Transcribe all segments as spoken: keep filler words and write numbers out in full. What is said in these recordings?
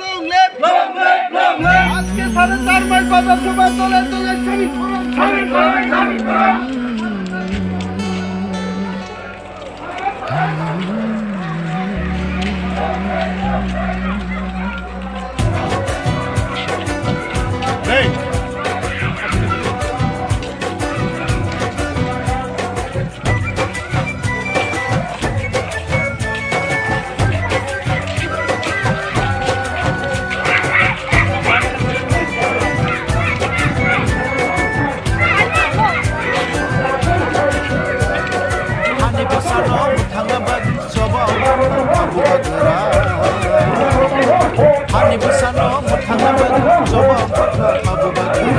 Long live! Long live! Long live! আজকে সাড়ে চার মাইল বাজার সভায় দলে দলে সামিল করুন, সামিল করুন, সামিল করুন। Hani bwsano mwthangna bagwi choba wngkha abo bagra. Hani bwsano mwthangna bagwi choba wngkha abo bagra.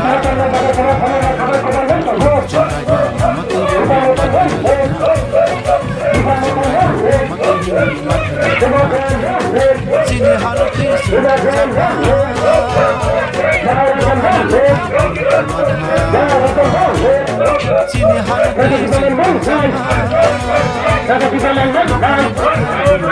Chini hano twi swngjak. Chini hano twi swngjak.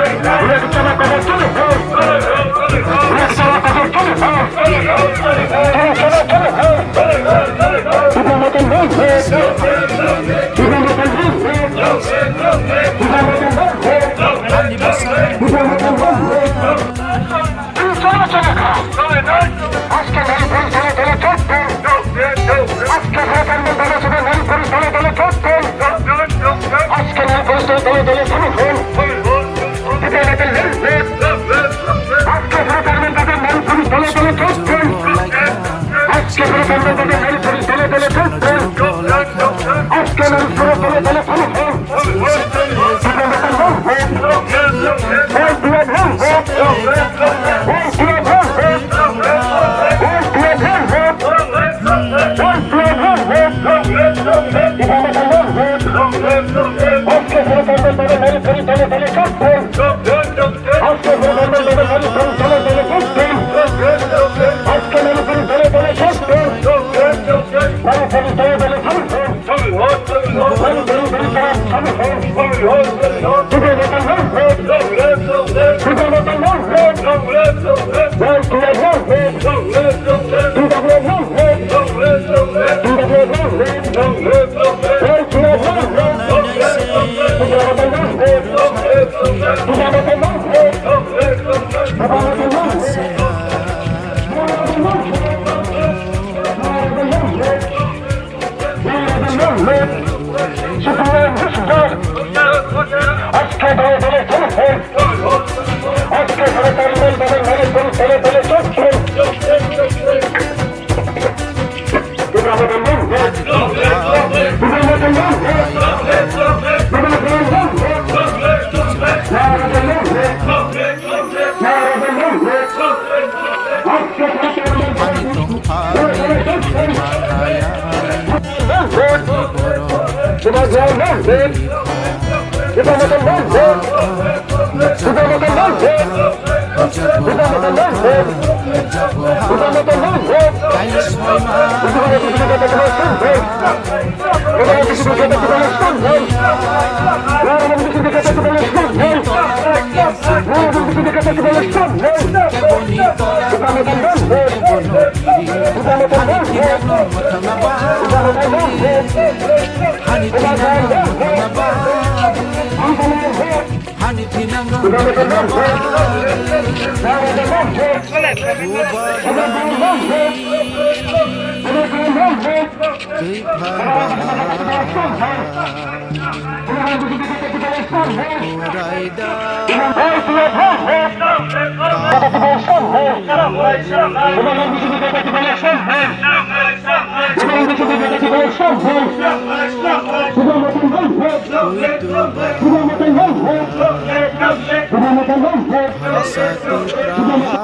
Hani thinangno mwthangna bagwi. Twi phan ba. Burai da. Twi tu ba. Harsa tu pra.